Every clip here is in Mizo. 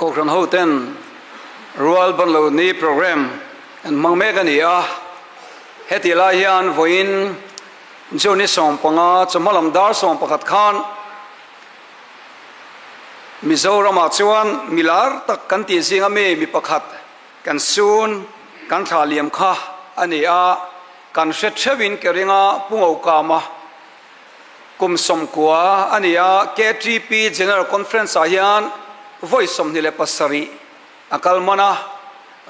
Kohhran hoten Rual Banlo Ni Programme an hmang mek a ni a, hetih lai hian vawiin June ni 15 chawhma lam dar 11 khan Mizoramah chuan mi lar tak kan tih zinga mi mi pakhat kan sun kan thlah liam kha a ni a, kan hre theuhin ke ringa Pu Ngokama Kum 90 a ni a, KTP General Conference ah hian vawi 27 a kal man a,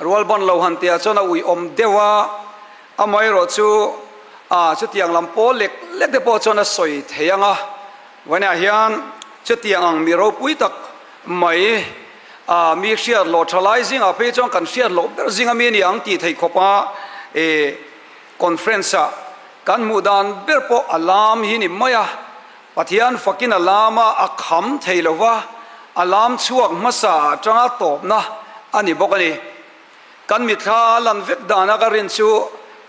rualban lo han tihah chuan a uiawm deuh a, amaherawh chu a chutiang lam pawl lek lek te pawh chuan a sawi thei ang a, vawiinah hian chutiang ang mi ropui tak mai a mi hriat loh tha lai zingah phei chuan kan hriat loh ber zinga mi a ni ang tih theih khawpa e Conference ah kan hmuh dan ber pawh a lam hi ni mai a, Pathian fakin a lam a, a kham thei lo va, a lam chhuak hmasa atanga tawpna a ni bawk a ni. Kan mithla a lan vek dana ka rin chu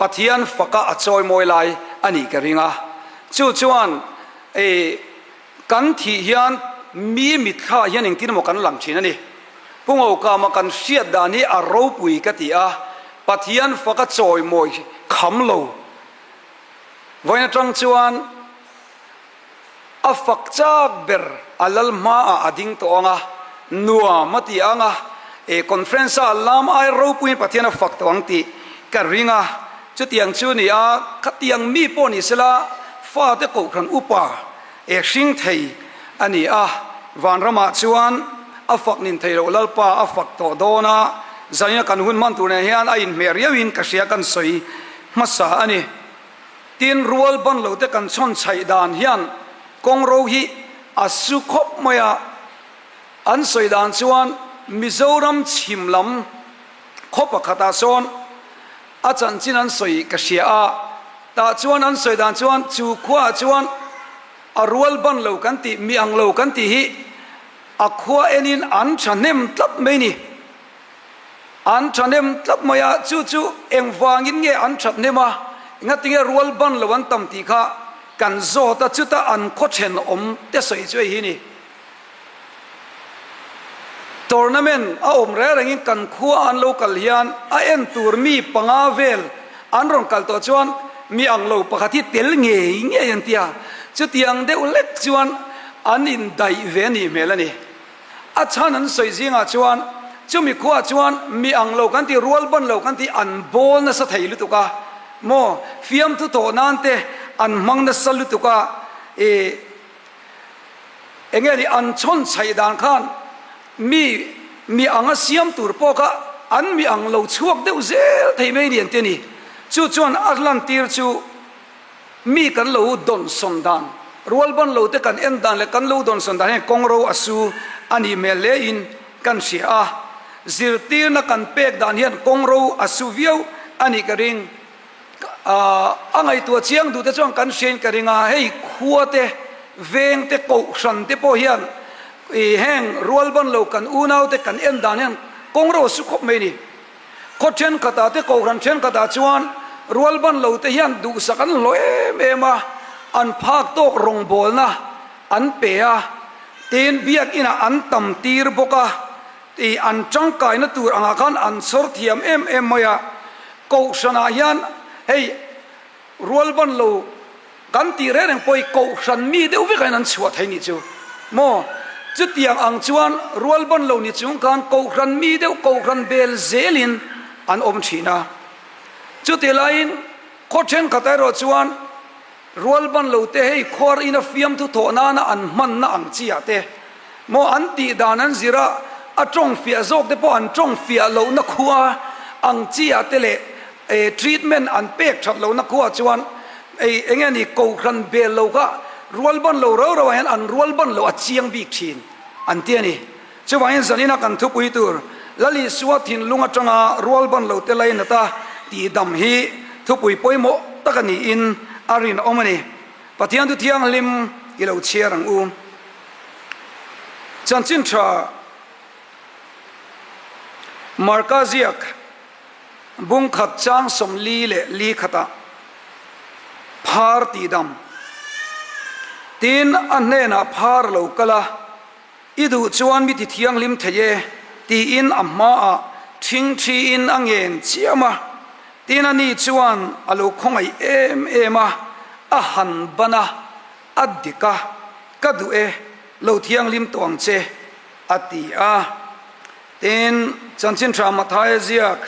Pathian faka a chawimawi lai a nih ka ring a, chu chuan i kan thih hian mi mitthla hian engtin emaw kan lang thin a ni. Pu Ngokama kan hriat dan hi a ropui ka ti a, Pathian faka chawimawi kham lo. Vawiin atang chuan a fak chak ber a lal hmaah a ding tawh ang a, nuam a ti ang a, e conference a lam ai ropuiin Pathian a fak tawh ang tih ka ring a. Chutiang chu ni a, khatiang mi pawh ni sela fate kohhran upa e hring thei a ni a, vanramah chuan a fak nin thei loh Lalpa a fak tawh dawn a, zanin a kan hun hman tur nen hian a inhmeh riauin ka hria kan sawi hmasa a ni. Tin, rual ban lo te kan chhawn chhaih dan hian kawngro hi a su khawp mai a, an sawi dan chuan Mizoram chhim lam khaw pakhatah sawn a chanchin an sawi ka hria a, tah chuan an sawi dan chuan chu khuaah chuan a rual ban lo kan tih, mi ang lo kan tih hi a khua enin an thahnem tlat mai ni. An thahnem tlat mai a, chu chu engvangin nge an thathnem a, engatinge rual ban lo an tam tih kha kan zawt a, chuta an khaw thenawm te sawi chu hei hi ni. Tournament a awm reng rengin kan khua an lo kal hian a en tur mi panga vel an rawn kal tawh chuan mi ang lo pakhat hi tel ngei ngei an ti a, chutiang deuh hlek chuan an indaih ve a nih hmel a ni. A chhan an sawi zingah chuan chumi khuaah chuan mi ang lo kan tih rual ban lo kan tih an bawl nasa thei lutuk a maw, fiamthu thawh nan te an hmang nasa lutuk a, ih. Enge ni an chhawn chhaih dan khan mi mi anga siam tur pawh kha an mi ang lo chhuak deuh zel thei mai ni an ti a ni. Chu chuan a lantir chu mi kan lo dawnsawn dan, rualban lo te kan en dan leh kan lo dawnsawn dan hian kawngro a su a nih hmel hle in kan hria a. Zirtirna kan pek dan hian kawngro a su viau a nih ka ring. A ngaihtuah chiang duhte chuan kan hriain ka ring a, hei khua te, veng te, kohhran te pawh hian ih heng rualban lo kan unau te kan en dan hian kawng ro a su khawp mai a ni. Khaw thenkhatah te kohhran thenkhatah chuan rualban lo te hian duhsak an hlawh em em a, an phak tawk rawngbawlna an pe a, tin biakinah an tam tir bawk a. Tih an tangkaina tur angah khan an chhawr thiam em em mai a, Kohhranah hian hei rualban lo kan tih reng reng pawh hi Kohhran mi deuh vekah hian an chhuah thei nih chu maw? Chutiang ang chuan rualban lo ni chung khan Kohhran mi deuh Kohhran bel zelin an awm thin a, chutih laiin khaw thenkhat erawh chuan Rualban lo te hei khuar ina fiamthu thawh nana an hmanna ang chi ah te maw an tih dan an zir a, a tawng fiah zawk te pawh an tawng fiah lohna khua ang chi ah te leh treatment an pek that lohna khua chuan ei enge ni kohhran bel lo kha rualban lo rau rau ah hian an rualban lo a chiang bik thin an ti a ni. Chuvangin zanina kan thupui tur Lal Isua thinlung atanga rualban lo te lainata tihdam hi thupui pawimawh tak a niin a rinawm a ni. Pathian thu thianghlim i lo chhiar ang u. Chanchin tha Marka ziak bungkhat chang 44 khatah phar tihdam tin a hnenah phar a lo kal a. I duh chuan mi ti thianghlim thei e, tiin a hmaah ṭhingṭhiin a ngen chiam a. Tin, ani chuan a lo khawngaih em em a, a han ban a, a dik a, Ka duh e, lo thianghlim tawh ang che, a ti a. Tin, Chanchin Tha Mathaia ziak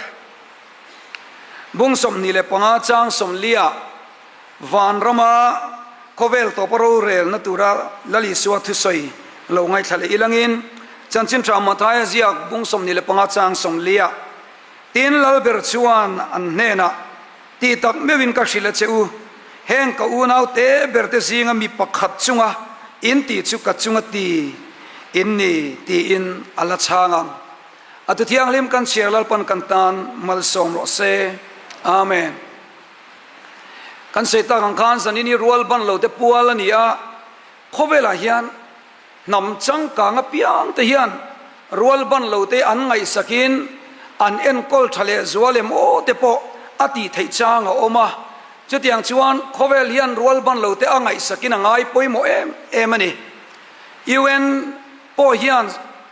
bung 25 chang 40 ah vanrama khawvel tawpa rorelna tura Lal Isua thusawi lo ngaithla leh ilangin Chanchin Tha Mathaia ziak bung 25 chang 40 ah Tin, Lalber chuan an hnenah, Tih tak meuhin ka hrilh a che u, heng ka unau te ber te zinga mi pakhat chunga in tih chu ka chunga ti in ni, tiin a la chhang ang. A tu thianghlim kan chhiar Lalpan kan tan malsawm rawh se. Amen. Kan sawi tak ang khan zanin hi rual ban lo te pual a ni a, khawvelah hian Hnam changkang apiang te hian rual ban lo te an ngaihsakin an enkawl tha leh zual em aw te pawh a tih theih chang a awm a. Chutiang chuan khawvel hian rual ban lo te a ngaihsakin a ngai pawimawh em em a ni. UN pawh hian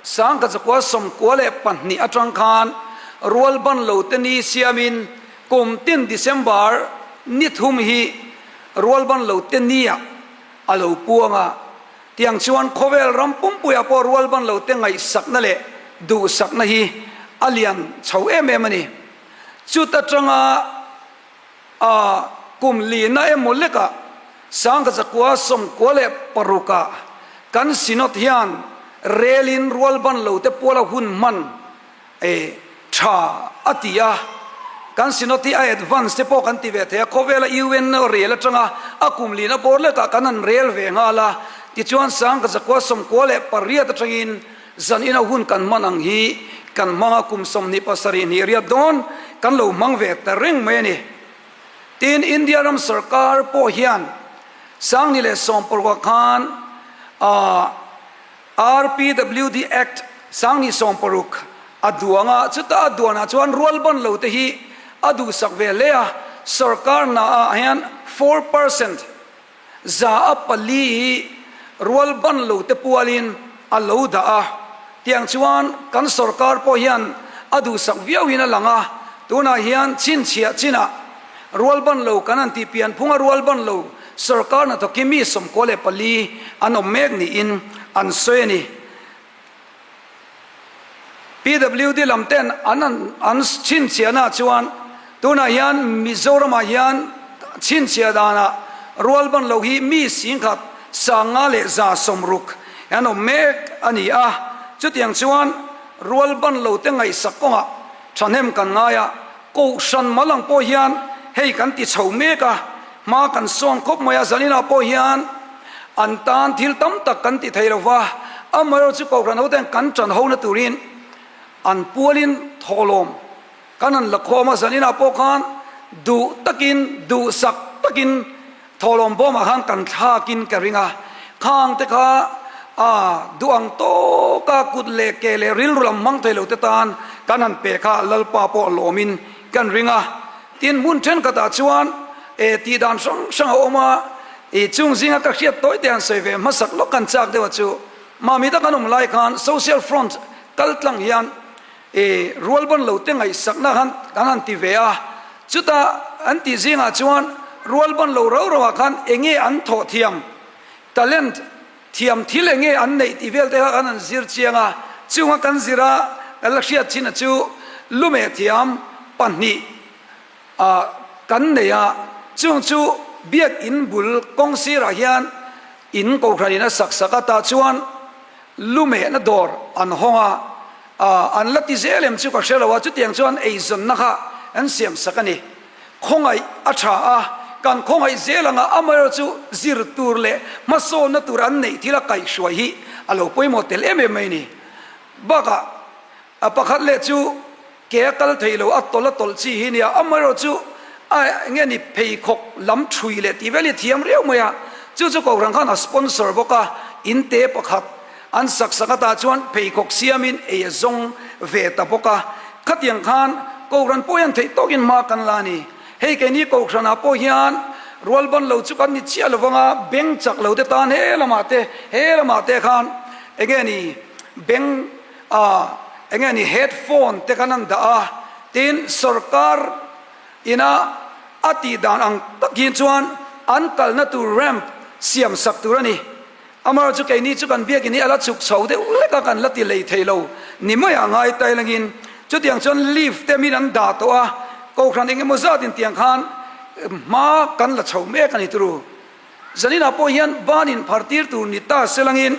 Sangkachakua 92 atang khan rual ban lo te ni siamin kum tin December ni thum hi rual ban lo te nia a lo puang a. Tiang chuan khawvel ram pumpuiah pawh rual ban lo te ngaihsakna leh duhsakna hi a lian chho em em a ni. Chuta tanga a kum lina emaw lekah Sangkachakua 96 ah kan Synod hian relin rual ban lo te puala hun hman E, tha a ti a. Kan Synod hi a advance te pawh kan ti ve thei a, khawvela UN rel atanga a kum lina bawr lekah kan han rel ve nghal a, tichuan Sangkachakua 98 atangin zan ina hun kan hman ang hi kan hmang a, kum 27 hnih riat dawn kan lo hmang ve ta reng mai a ni. Tin, India ram sarkar pawh hian 2016 khan ah, RPWD Act 2016 a duang a, chuta a duanah chuan rualban lo te hi a duhsak ve hle a, sorkar hnaah hian 4% za a pali hi rualban lo te pualin a lo dah a, tiang chuan kan sorkar pawh hian a duhsak viauin a lang a, tunah hian chhinchhiah chinah Rualban lo kan han tih pian phunga rualban lo sorkar hnathawk hi mi 94 an awm mek niin an sawi a ni. PWD lam ten an an chhinchhiahna chuan tunah hian Mizoramah hian chhinchhiah danah rualban lo hi mi 5160 an awm mek a ni a, chutiang chuan rualban lo te ngaihsak kawngah thahnem kan ngai a. Kohhran mal ang pawh hian hei kan ti chho mek a, hma kan sawn khawp mai a, zaninah pawh hian an tan thil tam tak kan ti thei lo va, amaherawhchu chu Kohhran hoten kan ṭan hona turin an pualin thawhlawm kan han la khawm a, zaninah pawh khan duh takin, duhsak takin Thawhlawm bawmah khan kan thlakin ka ring a, khang te kha a duh ang tawka kut leh ke leh rilru lam hmang thei lo te tan kan han pe kha Lalpa pawh lawmin kan ring a. Tin, hmun thenkhatah chuan e tih dan hrang hrang a awm a, i chung zinga ka hriat tawi te han sawi ve hmasak lawk kan chak deuh a chu. Mahni tak an awm lai khan Social Front kal tlang hian I rualban lo te ngaihsakna khan kan han ti ve a, chuta an tih zingah chuan rualban lo rau rauah khan enge an thawh thiam, talent, thiam thil enge an neih tih vel te kha kan han zir chiang a, chunga kan zir a kan la hriat thin a chu lumeh thiam pahnih a kan nei a, chung chu biakinn bul kawng sirah hian in kohhran in a sak sak a, tah chuan Lumehna dawr an hawng a, ah an la ti zel em chu ka hre lo a, chutiang chuan eizawnna kha an siam sak a ni. Khawngaih a tha a, kan khawngaih zel anga amaherawh chu zir tur leh hmasawnna tur an neih thil a kaihhruai hi a lo pawimawh tel em em mai a ni. Bakah a pakhat leh chu Ke a kal thei lo, a tawlh a tawlh chi hi nia, amaherawh chu a enge ni pheikhawk lam thui leh tih vel hi thiam riau mai a, chu chu Kohhran khan a sponsor bawk a, in te pakhat an sak sak atah chuan pheikhawk siamin ei a zawng ve ta bawk a, khatiang khan Kohhran pawh hian theih tawkin hma kan la a ni. Hei keini Kohhranah pawh hian rualban lo chu kan ni chiah lo vanga beng chak lo te tan he lamah te he lamah te khan enge ni beng A. enge ni headphone te khan an dah a, tin sorkar ina a tih dan ang takin chuan an kalna tur ramp siam sak tur a ni. Amaherawhchu keini chu kan biakin hi a la chhuk chho deuh lek a, kan la ti lei thei lo ni maiah ngai tai langin chutiang chuan lift te min an dah tawh a, kohhran eng emaw zat in tiang khan hma kan la chho mek a ni turu. Zaninah pawh hian ban in phar tir tur ni ta se langin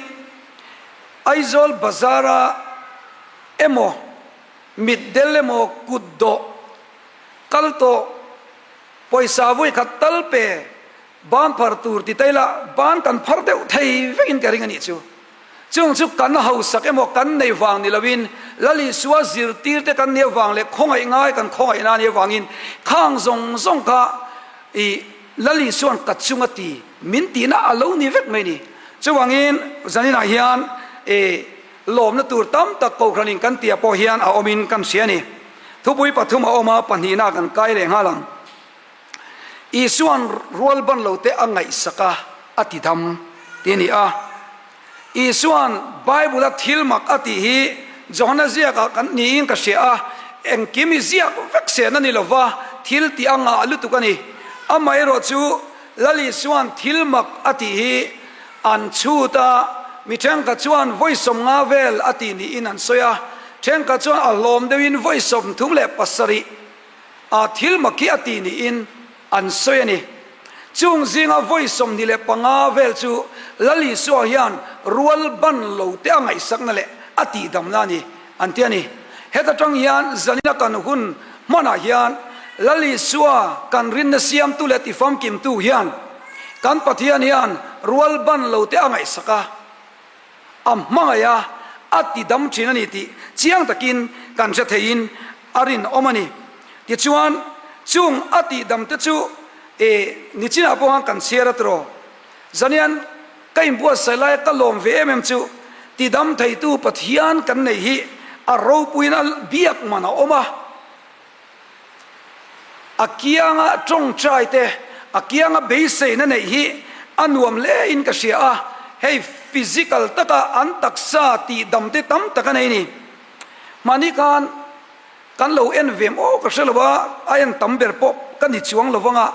Aizawl bazar a emaw mitdel emaw kut dawh kal tawh pawisa vawi khat tal pe Ban phar tur ti ta ila ban kan phar deuh thei vekin ka ring a nih chu. Chung chu kan hausak emaw kan nei vang ni loin Lal Isua zirtir te kan nih avang leh khawngaih ngai kan khawngaih na nih avangin khang zawng zawng kha i Lal Isua'n ka chunga ti min tihna a lo ni vek mai ni. Chuvangin zaninah hian i lawmna tur tam tak Kohhranin kan tihah pawh hian a awmin kan hria a ni. Thupui pathum a awm a, pahnihna kan kai leh nghal ang. Isua'n rual ban lote a ngaihsak a, a ti dam ti a ni a. Isua'n Bible-a thil mak a tih hi Johana ziakah kan niin ka hria a, engkim i ziak vek sen a ni lo va, thil tih a ngah lutuk a ni. Amaherawh chu Lal Isua'n thil mak a tih hi an chhut a, mi thenkhat chuan vawi 50 vel a tih niin an sawi a, thenkhat chuan a hlawm deuhin vawi 37 A thil mak hi a ti niin an sawi a ni. Chung zinga vawi 25 vel chu Lal Isua hian rual ban lo te a ngaihsakna leh a tihdamna a ni an ti a ni. Heta tang hian zanina kan hun hmanah hian Lal Isua kan rinna siamtu leh tifamkimtu hian kan Pathian hian rual ban lo te a ngaihsak a. A hmangaih a, a ti dam thin a ni tih chiang takin kan hre theiin a rinawm a ni. Tichuan, chung a tih dam te chu e nichinah pawh khan kan chhiar a tiraw? Zanian ka inbuatsaih laia ka lawm ve em em chu ti dam theitu Pathian kan neih hi a ropuiin a biak man a awm a. A kianga tawngtai te, a kianga beiseina neih hi a nuam hle in ka hria a, hei physical taka an taksa tih dam te tam tak a nei ni. Mahni khan kan lo en ve maw ka hre lo a, a en tam ber pawh ka ni chuang lo vang a,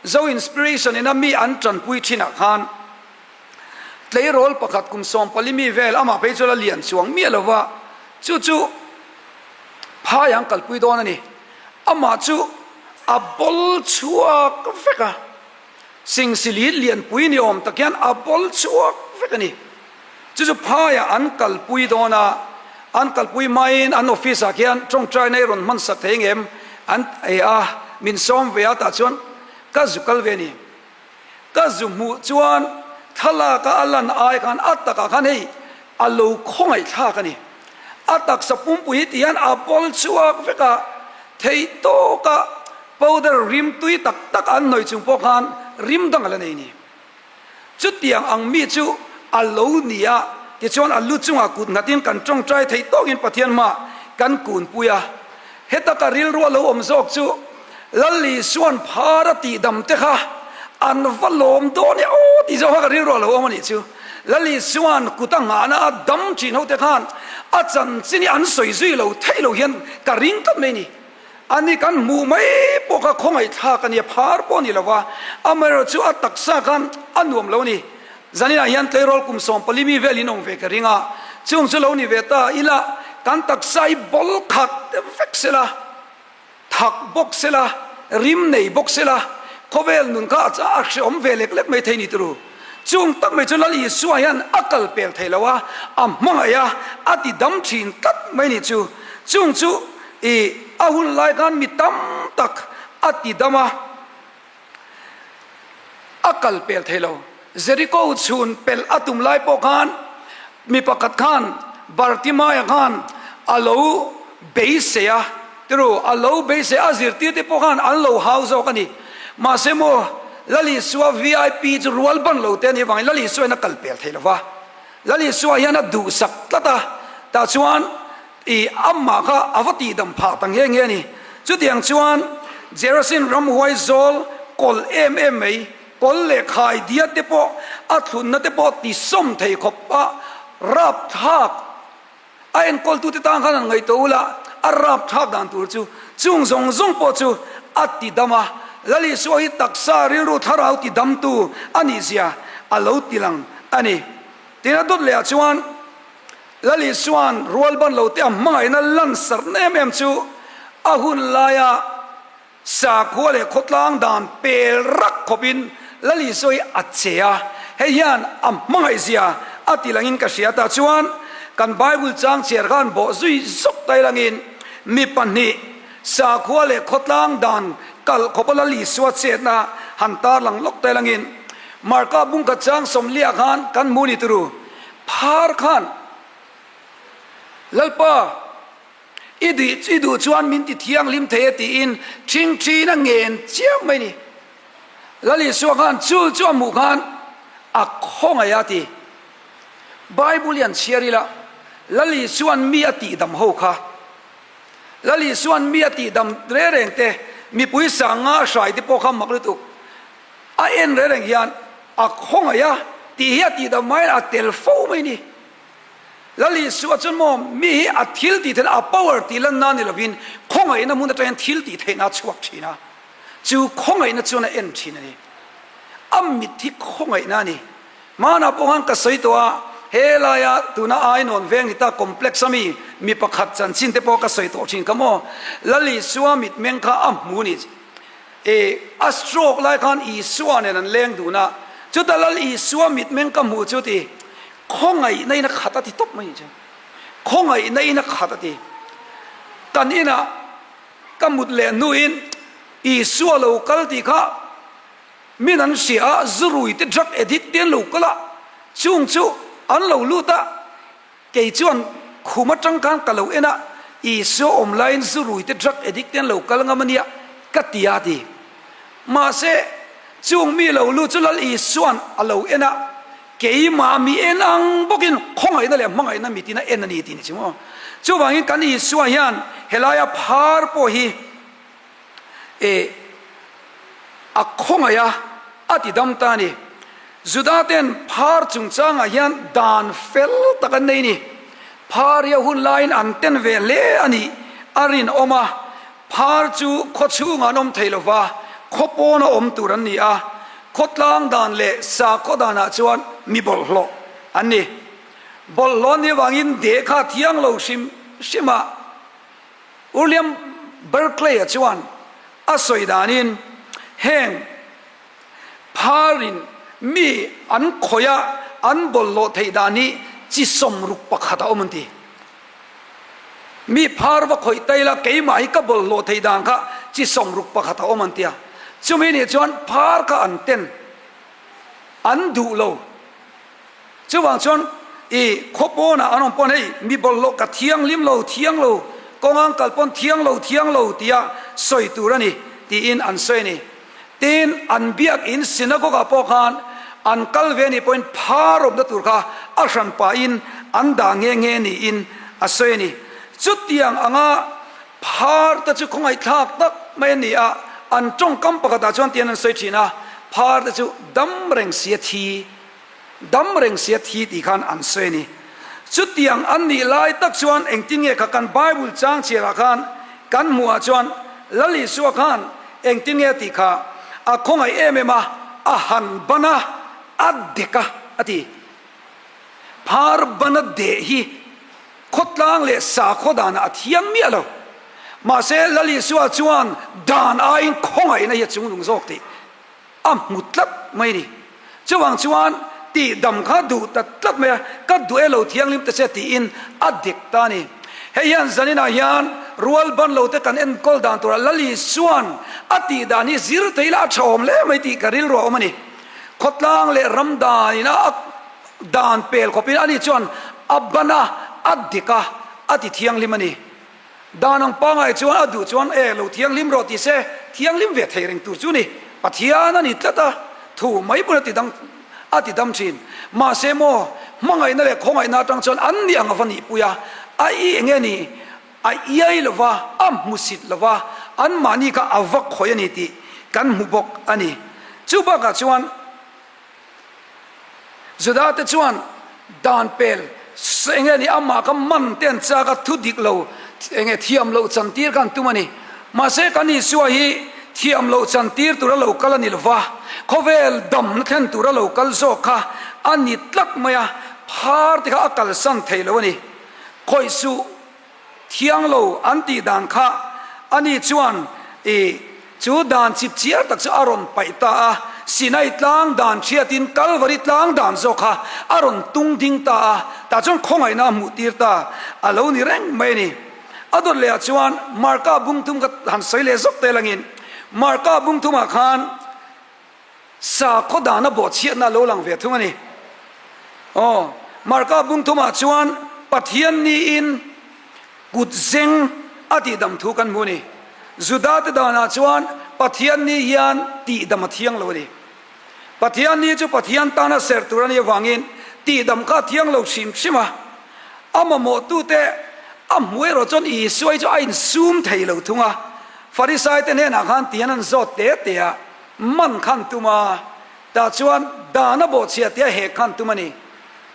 Zo Inspiration ina mi an tanpui thinah khan tleirawl pakhat kum 14 mi vel amah phei chu la lian chuang miah lo va, chu chu Phai an kalpui dawn a ni. Amah chu a bawl chhuak vek a, Singsilit lianpui ni awm tak hian a bawl chhuak vek a ni. Chu chu phaiah an kalpui dawn a, an kalpui hmain an office ah khian tawngtaina i rawn hman sak thei ngem an ei a, min sawm ve a tah chuan ka zu kal ve a ni. Ka zu hmuh chuan thlalak a a lan ai khan a takah khan hei a lo khawngaih thlak a ni. A taksa pumpui hi ti hian a bawl chhuak vek a, theih tawka powder rim tui tak tak an hnawih chung pawh khan rim dang a la nei ni. Chutiang ang mi chu a lo ni a, tichuan a lu chungah kut nghatin kan tawngtai theih tawkin Pathian hmaah kan kunpui a. Heta ka rilru a lo awm zawk chu Lal Isua'n phar a tihdam te kha an va lawm dawn e aw tih zawk kha ka rilru a lo awm a nih chu. Lal Isua'n kut a nghahna a dam thin ho te khan a chanchin hi an sawi zui lo theih lo hian ka ring tlat mai a ni. Ani kan hmuh mai pawh kha khawngaihthlak a ni a, phar pawh a ni lo va, amaherawhchu a taksa khan a nuam lo a ni. Zaninah hian tleirawl kum 14 mi vel in awm ve ka ring a, chung chu lo ni ve ta ila kan taksa hi bawl khat vek sela, thak bawk sela, rim nei bawk sela, khawvel nun kha a hreawm ve lek lek mai thei ni turu. Chung tak mai chu Lal Isua hian a kal pel thei lo a, a hmangaih a, a ti dam thin tlat mai ni chu. Chung chu i a hun lai khan mi tam tak a ti dam a. A kal pel thei lo. Jeriko chhun pelh a tum lai pawh khan mi pakhat khan Bartimaia khan a lo beisei a, tiru, a lo beisei a, zirtirte pawh khan an lo hau zawk a ni. Mahse maw, Lal Isua VIP chu rual ban lo te a nih avangin Lal Isua hian a kal pel thei lo va. Lal Isua hian a duhsak tlat a, tah chuan I amah kha a va tihdam phah ta nghe nghe a ni. Chutiang chuan Gerasin ramhuai zawl kawlh em em mai, kawlh leh khai diat te pawh a thlunna te pawh tisawm thei khawp a rapthlak. A enkawltute tan khan an ngaihtuah ula, a rapthlak dan tur chu chung zawng zawng pawh chu a ti dam a. Lal Isua hi taksa rilru thlarau ti damtu a nih zia a lo ti lang a ni. Tin a dawt leh ah chuan Lal Isua'n rual ban lo te a hmangaihna lansarh na em em chu a hun laia Sakhua leh khawtlang dan pel rak khawpin Lal Isua hi a che a, hei hian a hmangaihzia a ti langin ka hria ta chuan kan Bible chang chhiar khan bawh zui zawk ta ilangin mi pahnih sakhua leh khawtlang dan kalh khawpa Lal Isua chetna han tarlang lawk ta ilangin Marka bungkhat chang sawmliah khan kan hmu ni turu phar khan Lalpa I duh i duh chuan min ti thianghlim thei e tiin ṭhingṭhiin a ngen chiang mai ni. Lal Isua khan chu chu a hmuh khan a khawngaih a ti. Bible hi an chhiar ila, Lal Isua'n mi a tihdam ho kha, Lal Isua'n mi a tihdam reng reng te, mipui sanga a hrai te pawh kha mak lutuk. A en reng reng hian a khawngaih a tih hi a tihdam maiin a tel fo mai ni. Lal Isua chuan maw mi hi a thil tih theihna, a power tih lanna ni lovin khawngaihna hmun atangin thil tih theihna a chhuak thin a, chu khawngaihna chuan a en thin a ni. A mit hi khawngaihna a ni. Hmanah pawh khan ka sawi tawh a, he laia tuna Ainawn veng ni ta complex a mi mi pakhat chanchin te pawh ka sawi tawh thin kha maw. Lal Isua mitmeng kha a hmu ni. E, a stroke lai khan Isua nen an leng dun a, chuta Lal Isua mitmeng ka hmuh chu ti, Khawngaihna in a khat a ti tawp mai chu. Khawngaihna in a khat a ti. Kan inah ka mut leh hnuin Isua lo kal tih kha min an hria a, zurui te drug addict te an lo kal a, chung chu an lo lut a, kei chuan khum atang khan ka lo en a, Isua awm laiin zurui te drug addict te an lo kal ngam a nia ka ti a ti. Mahse, chung mi lo lut chu Lal Isua'n a lo en a, Keimah mi en ang bawkin khawngaihna leh hmangaihna mitin a en a ni tih ni chu maw. Chuvangin kan Isua hian helaia phar pawh hi eh a khawngaih a, a ti dam ta a ni. Juda ten phar chungchangah hian dan fel tak an nei ni. Phar hi a hun laiin an ten ve hle a nih a rinawm a. Phar chu khaw chhungah an awm thei lo va, khaw pawna awm tur an ni a, khawtlang dan leh sakhaw danah chuan mi bawlhhlawh an ni. Bawlhhlawh an nih avangin deh kha thiang lo hrim hrim a. William Barclay-a chuan a sawi danin heng pharin mi an khawih a, an bawlhhlawh theih dan hi chi 60 pakhat a awm an ti. Mi phar va khawih ta ila keimah hi ka bawlhhlawh theih dan kha chi 61 a awm an tia. Chumi nih chuan phar kha an ten an duh lo. Chuvang chuan i khaw pawnah an awm pawn hei mi bawlhhlawh ka thianghlim lo thiang lo kawngang kal pawn thiang lo thiang lo tia sawi tur a ni tiin an sawi a ni. Tin, an biakinn synagogue ah pawh khan an kal ve anih pawhin phar awmna tur kha a hran pahin an dah nghe nghe niin a sawi a ni. Chutiang anga phar te chu khawngaihthlak tak mai a ni a, an tawngkam pakhatah chuan tian an sawi thin a, phar te chu dam reng sia thi Dam reng sia thi tih khan an sawi a ni. Chutiang an nih lai tak chuan engtin nge kha kan Bible chang chhiarah khan kan hmuhah chuan Lal Isua khan engtin nge a tih kha a khawngaih em em a, a han ban a, a dek a a ti. Phar ban a deh hi khawtlang leh sakhaw danah a thiang miah lo. Mahse Lal Isua chuan dan aiin khawngaihna hi a chungnung zawk tih A hmu tlat mai ni. Chuvang chuan tih dam kha duh ta tlat mai a, ka duh e lo thianghlim ta che tiin a dek ta a ni. Hei hian zaninah hian rual ban lo te kan enkawl dan turah Lal Isua'n a tih dan hi zir thei ila a tha awm hle mai tih ka rilru a awm a ni. Khawtlang leh ram danin a dan pel khawpin ani chuan a ban a, a dek a, a ti thianghlim a ni. Dan ang pangai chuan a duh chuan e lo thianghlim rawh ti se, thianghlim ve thei reng tur chu ni. Pathian a ni tlat a, thu mai pawn a ti dang a ti dam thin. Mahse maw, hmangaihna leh khawngaihna atang chuan an ni ang a va nihpui a, a i enge ni, a iai lo va, a hmusit lo va, anmahni kha a va khawih a ni tih kan hmu bawk a ni. Chu bakah chuan. Juda te chuan dan pel Enge ni amah kha man te an chak a, thu dik lo enge thiam loh chantir kha an tum a ni. Mahse kan Isua hi thiam loh chantir tura lo kal a ni lova, khawvel damna thlen tura lo kal zawk kha a ni tlat mai a, phar te kha a kalsan thei lo a ni. Khawih suh. Thiang lo an tih dan kha ani chuan i chu dan chip chiar tak chu a rawn paih ta a, Sinai tlang dan hriatin Kalvari tlang dan zawk kha a rawn tung ding ta a, tah chuan khawngaihna a hmuh tir ta a lo ni reng mai a ni. A dawt lehah chuan Marka bungthum kha han sawi leh zawk tel angin Marka bungthumah khan, Sakhaw dana bawhchhiatna a lo lang ve thung a ni. Aw, Marka bungthumah chuan Pathian niin kut zeng a tihdam thu kan hmu a ni. Judate danah chuan Pathian ni hian tihdam a thiang lo a ni. Pathian ni chu Pathian tana serh tur a nih avangin tihdam kha a thiang lo hrim hrim a. A mamawhtute a hmu erawh chuan Isua hi chu a insum thei lo thung a. Farisaite hnenah khan tihian an zawt te te a. Man khan tum a, tah chuan dan a bawhchhiah tia hek khan tum a ni.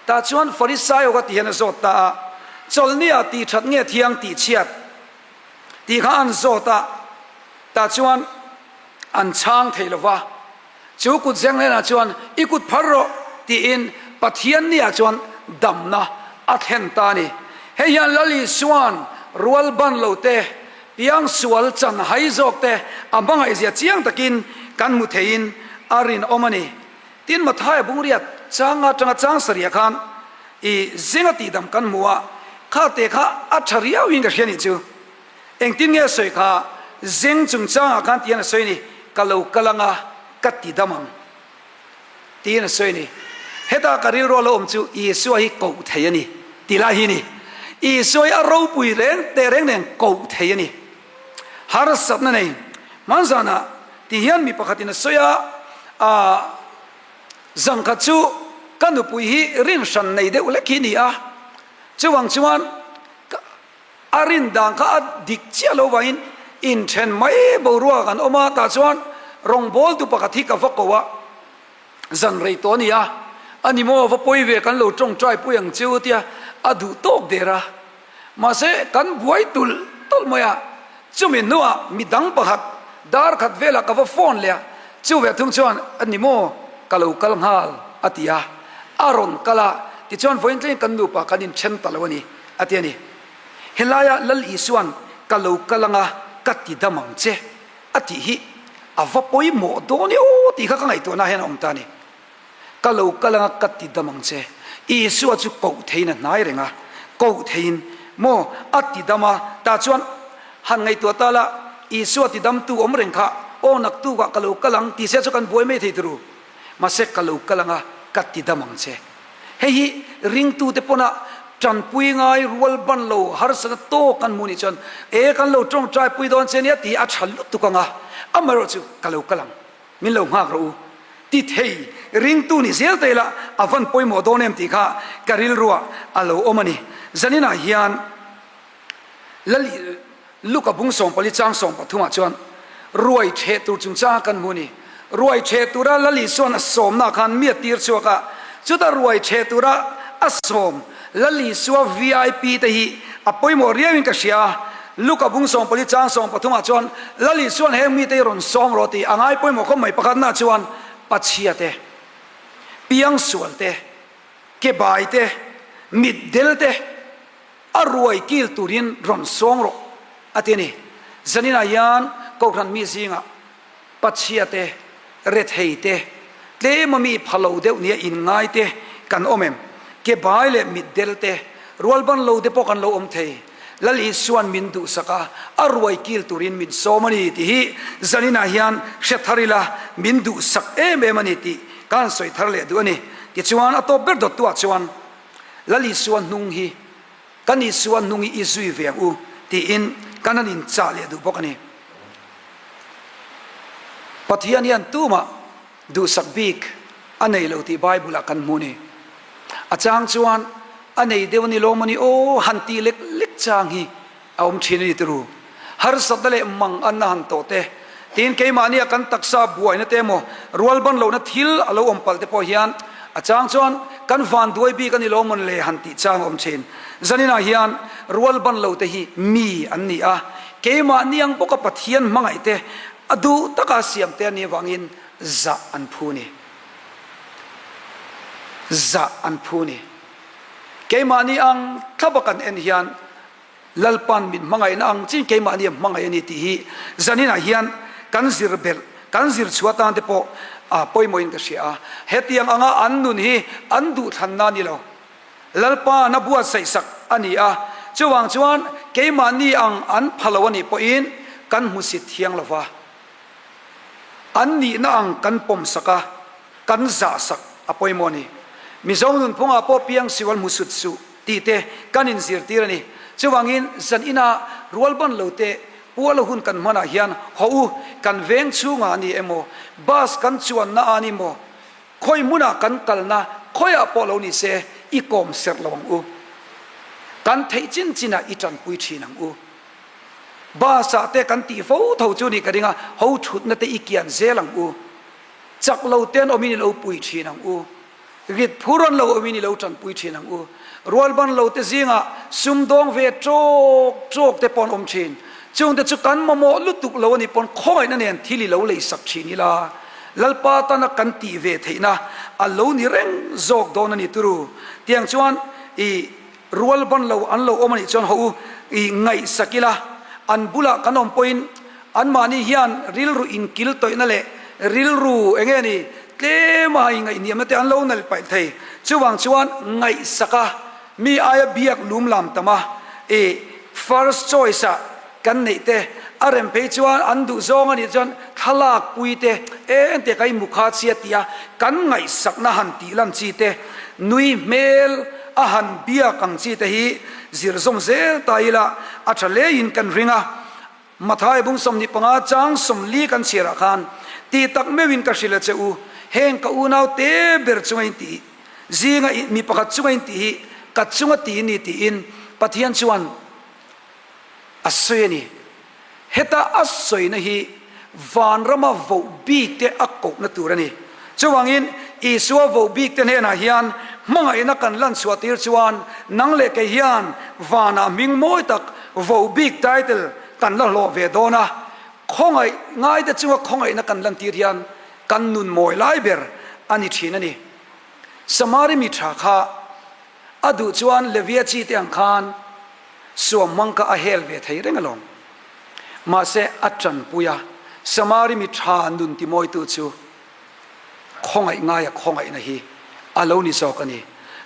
Tah chuan Farisai awka ti hian a zawt ta a, Chawlhniah tih that nge thiang tih chhiat? tih kha an zawt a, tah chuan an chhang thei lo va. Chu kut zeng hnenah chuan, I kut phar rawh, tiin Pathian niah chuan damna a thlen ta a ni. Hei hian Lal Isua'n rual ban lo te, Piangsual chan hai zawk te a hmangaihzia chiang takin kan hmu theiin a rinawm a ni. Tin, Mathaia bungriat changa atanga chang sarih khan i zinga tihdam kan hmu a, kha te kha a tha riauin ka hria nih chu. Engtin nge a sawi kha? Zeng chungchangah khan tihian a sawi a ni, Ka lo kal anga ka tidam ang. Tiin a sawi a ni. Heta ka rilru a lo awm chu Isua hi koh thei a ni tih lai hi a ni. Isua hi a ropui reng teh reng nen koh thei a ni. Harsatna nei hman zanah ti hian mi pakhatin a sawi a, Aah, zangkhat chu ka nupui hi rinhran nei deuh lek hi a ni a, chuvang chuan ka A rin dan kha a dik chiah lo vangin inthen mai boruak an awm a, tah chuan rawngbawltu pakhat hi ka va ko a, zan rei tawh a ni a, a ni maw va pawi ve kan lo tawngtai pui ang cheu tia a duh tawk der a, mahse kan buai tulh tulh mai a, chumi hnuah midang pakhat dar khat velah ka va phone leh a, chu ve thung chuan a ni maw ka lo kal nghal a ti a, a rawn kal a, tichuan vawiin thlengin kan nupa kan inthen ta lo a ni. A ti a ni. Helaia Lal Isua'n ka lo kal anga ka ti dam ang che a tih hi a va pawimawh dawn e aw tih kha ka ngaihtuahna hian a awm ta a ni. Ka lo kal anga ka ti dam ang che. Isua chu koh theiin a hnai reng a, koh theiin maw a ti dam a, tah chuan han ngaihtuah ta la Isua ti damtu awm reng kha aw naktukah ka lo kal ang ti se chu kan buai mai thei turu. Mahse ka lo kal anga ka ti dam ang che. Hei hi ringtute pawna tanpui ngai rual ban lo harsatna tawk kan hmuh nih chuan e kan lo tawngtai pui dawn che nia tih a tha lutuk ang a, amaherawh chu ka lo kal ang, min lo nghak rawh u ti thei ringtu nih zel ta ila a van pawimawh dawn em tih kha ka rilruah a lo awm a ni. Zaninah hian. Lali Luka bung 14 chang 13 ah chuan ruai theh tur chungchanga kan hmu a ni. Ruai theh tura Lali chuan a sawmna khan mi a tir chhuak a, chuta ruai theh tura a sawm Lali Sua vip te hi a pawimawh riauin ka hria a. Luka bung 14 chang 13 ah chuan Lali chuan heng mite hi rawn sawm rawh tih a ngai pawimawh khawp mai. Pakhatna chuan Pachhia te, Piangsual te, Kebai te, Mitdel te, A ruai kil turin rawn sawng rawh, a ti a ni. Zaninah hian Kohhran mi zingah pachhia te, rethei te, tlema mi pha lo deuh nia inngai te kan awm em? Ke bai leh mitdel te, rualban lo te pawh kan lo awm thei. Lal Isua'n min duhsak a, a ruai kil turin min sawm a ni tih hi zaninah hian hre thar ila, min duhsak em em a ni tih ka han sawi thar leh duh a ni. Tichuan, a tawp ber dawttuah chuan Lal Isua hnung hi kan Isua hnung hi i zui ve ang u tiin kan han inchah leh duh bawk a ni. Pathian hian tumah duhsak bik a nei lo tih Bible-ah kan hmu a ni. A chang chuan a nei deuh a ni lawm a ni aw han tih lek lek chang hi a awm thin a ni turu. Harsatna leh mang anna han tawh te, tin keimahnia kan taksa buaina te emaw rualban lohna thil a lo awm palh te pawh hian A chang chuan kan vanduai bik a ni lo mawn le han tih chang a awm thin. Zaninah hian rual ban lo te hi mi an ni a, keimahni ang bawka Pathian hmangaih te a duh taka siam te a nih avangin zah an phu ni. Zah an phu ni. Keimahni ang thlapa kan en hian Lalpan min hmangaihna ang chin keimahni a hmangaih a ni tih hi zaninah hian kan zir belh, kan zir chhuah tan te pawh a pawimawhin ka hria a. Hetiang anga an nun hi an duhthlanna a ni lo. Lalpan a buatsaih sak a ni a, chuvang chuan keimahni ang an pha lo a nih pawhin kan hmusit thiang lo va, an nihna ang kan pawm sak a, kan zah sak a pawimawh a ni. Mizo nunphungah pawh piang sual hmu sut suh tih te kan inzirtir a ni. Chuvangin zan ina rualban lo te puala hun kan hmanah hian haw u, kan veng chhungah a ni emaw, bus kan chuanna a ni maw, khawi hmunah kan kalna khawiah pawh lo ni se i kawm serh lo ang u. Kan theih chin chinah i tanpui thin ang u. Bus ah te kan tih fo tho chu nih ka ring a, ho thutna te i kian zel ang u. Chak lo te an awmin i lo pui thin ang u. Rit phur an lo awmin i lo tanpui thin ang u. Rualban lo te zingah sumdawng ve tawk tawk te pawh an awm thin. Chungte chu kan mamawh lutuk lo a nih pawn khawngaihna nen thil i lo lei sak thin ila, Lalpa tana kan tih ve theihna a lo ni reng zawk dawn a ni turu. Tiang chuan i rualban lo an lo awm a nih chuan haw u i ngaihsak ila, an bulah kan awm pawhin Anmahni hian rilru inkil tawihna leh rilru eng nge ni tlema ingaihniamna te an lo nalh paih thei. Chuvang chuan ngaihsaka mi aia biak lum lam tam a, i first choice ah kan neih te a rem phei chuan an duh zawng a nih chuan thlalak pui te eng te kai mukha chhia tia kan ngaihsakna han tih lan chi te nui hmel a han biak ang chi te hi zir zawm zel ta ila a tha hlein kan ring a. Mathai bung 25 chang 40 kan chhiarah khan, Ti tak meuhin ka hrilh a che u, heng ka unau te ber chunga in tih zinga mi pakhat chunga in tih hi ka chunga ti ni tiin Pathian chuan a sawi a ni. Heta a sawina hi vanrama voh bik te a kohna tur a ni. Chuvangin Isua voh bik te hnenah hian hmangaihna kan lan chhuah tir chuan nang leh kei hian vanah hming mawi tak voh bik title kan la hlawh ve dawn a, khawngaih ngaite chunga khawngaihna kan lan tir hian kan nun mawi lai ber a ni thin a ni. Samari mi tha kha a duh chuan Levia chi te ang khan suam hmang kha a hel ve thei reng alawm. Mahse a tanpui a, Samari mi tha nun timawitu chu khawngaih ngaia khawngaihna hi a lo ni zawk a ni.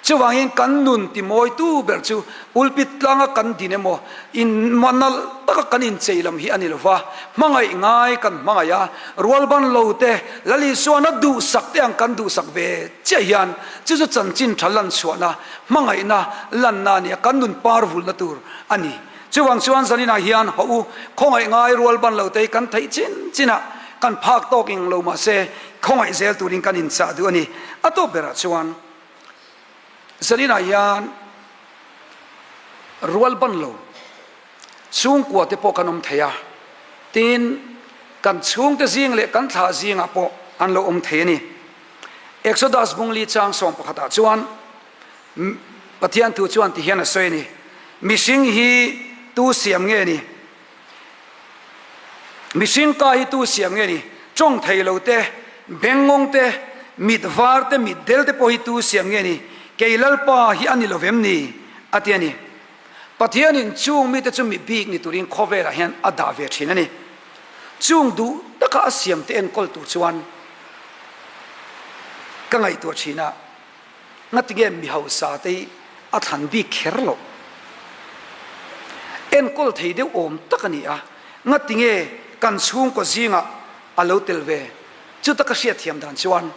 Chuvangin kan nun timawitu ber chu pulpit tlanga kan din emaw, in nalh taka kan inchei lam hi a ni lova, hmangaih ngai kan hmangaih a, rualban lo te, Lal Isuan a duhsak te ang kan duhsak ve chiah hian chu chu chanchin tha lan chhuahna, hmangaihna lanna a ni a, kan nun par vulna tur a ni. Chuvang chuan zaninah hian haw u, khawngaih ngai rual ban lo te hi kan theih chin chinah kan phak tawk eng lo mahse khawngaih zel turin kan inchah duh a ni. A tawp berah chuan zaninah hian rual ban lo chhungkua te pawh kan awm thei a, tin kan chhungte zing leh kan thlah zingah pawh an lo awm thei a ni. Exodus bungli chang sawm pakhatah chuan Pathian thu chuan ti hian a sawi a ni, Mihring hi tu siam nge ni? Mihring ka hi tu siam nge ni? Tawng thei lo te, bengngawng te, mit var te, mit del te pawh hi tu siam nge ni? Kei Lalpa hi a ni lo vem ni? A ti a ni. Pathianin chung mite chu mi bik ni turin khawvelah hian a dah ve thin a ni. Chung duh taka a siamte enkawl tur chuan ka ngaihtuah thin a. Ngatinge mi hausa te hi a thlan bik kher loh? Enkawl thei deuh awm tak a ni a, ngatinge kan chhungkaw zingah a lo tel ve? Chuta ka hriatthiam dan chuan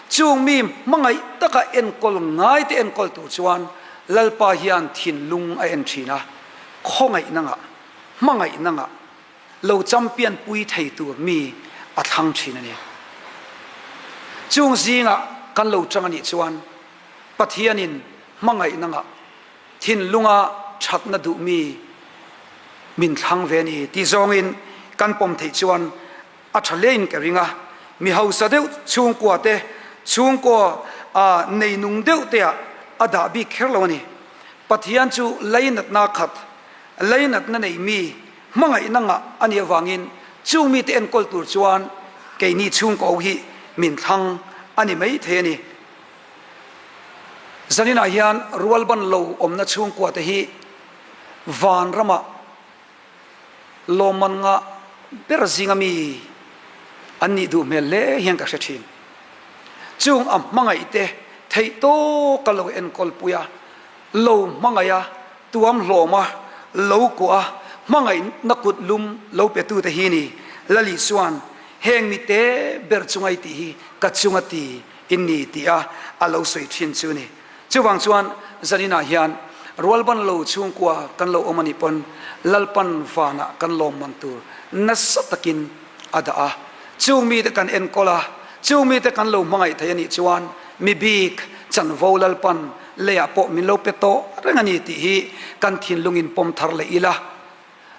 chung mi hmangaih taka enkawl ngai te enkawl tur chuan Lalpa hian thinlung a en thin a, khawngaihna ngah, hmangaihna ngah, lo champion pui thei tur mi a thlang thin a ni. Chung zingah kan lo chang a nih chuan Pathianin hmangaihna ngah, thinlunga thatna duh mi min thlang ve a ni tih zawngin kan pawm theih chuan a tha hlein ka ring a. Mi hausa deuh chhungkua te chhungkaw. Nei nung deuh teah a dah bik kher lo a ni. Pathian chu lainatna khat, lainatna nei mi, hmangaihna ngah a nih avangin chung mite enkawl tur chuan keini chhungkaw hi min thlang a ni mai thei a ni. Zaninah hian rualban lo awmna chhungkua te hi vanramah lawmman ngah ber zinga mi an nih duh hmel hle hian ka hre thin. Chung a hmangaih te theih tawka lo enkawl pui a, lo hmangaih a, tuam hlawm a, lo kuah a, hmangaihna kut lum lo pe tute hi ni. Lali chuan, Heng mi te ber chunga i tih hi ka chunga ti in ni tih a a lo sawi thin chu ni. Chuvang chuan zaninah hian rualban lo chhungkua kan lo awm a nih pawn Lalpan vanah kan lawmman tur nasa takin a dah a. Chung mite kan enkawl a, chung mite kan lo hmangaih thei a nih chuan mi bik chanvo Lalpan leiah pawh min lo pe tawh reng a ni tih hi kan thinlungin pawm thar leh ila.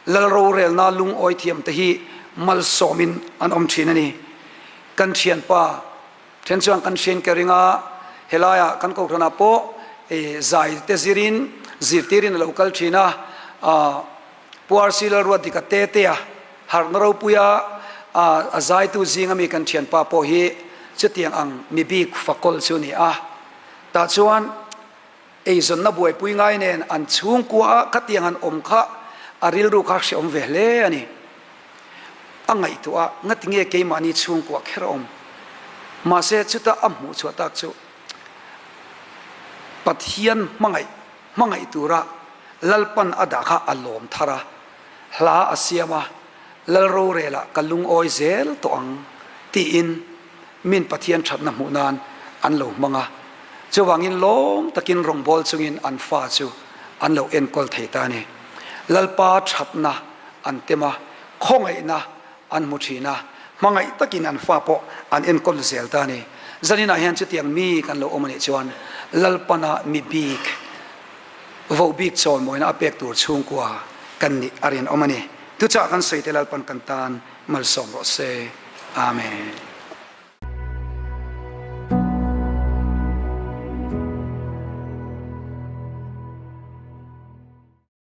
Lal rorelna lungawi thiamte hi malsawmin an awm thin a ni. Kan thianpa Then chuan kan hrian ka ring a, helaiah kan kohhranah pawh zai te zirin zirtirin a lo kal thin a, Pu RC Lalruatdika te te a harhna ropuia a zaitu zinga mi kan thianpa pawh hi chutiang ang mi bik fakawl chu a ni a, tah chuan Eizawnna buaipui ngai nen an chhungkua ah khatiang han awm kha a rilru kha hreawm ve hle a ni. A ngaihtuah a, ngati nge keimahni chhungkua kher a awm? Mahse chuta a hmuh chhuah tak chu Pathian hmangaih hmangaih tura Lalpan a dah kha a lawm thar a, hla a siam a, Lal rorelah ka lungawi zel tawh ang tiin Min Pathian thatna hmuh nan an lo hmang a, chuvangin lawm takin rawngbâwl chungin an fa chu an lo enkawl thei ta a ni. Lalpa thatna an tem a, khawngaihna an hmu thin a, hmangaih takin an fa pawh an enkawl zel ta a ni. Zaninah hian chutiang mi kan lo awm a nih chuan Lalpana mi bik, voh bik chawimawina a pek tur chhungkua kan nih a rinawm a ni. Tuchah kan sawi te Lalpan kan tan malsawm rawh se. Amen.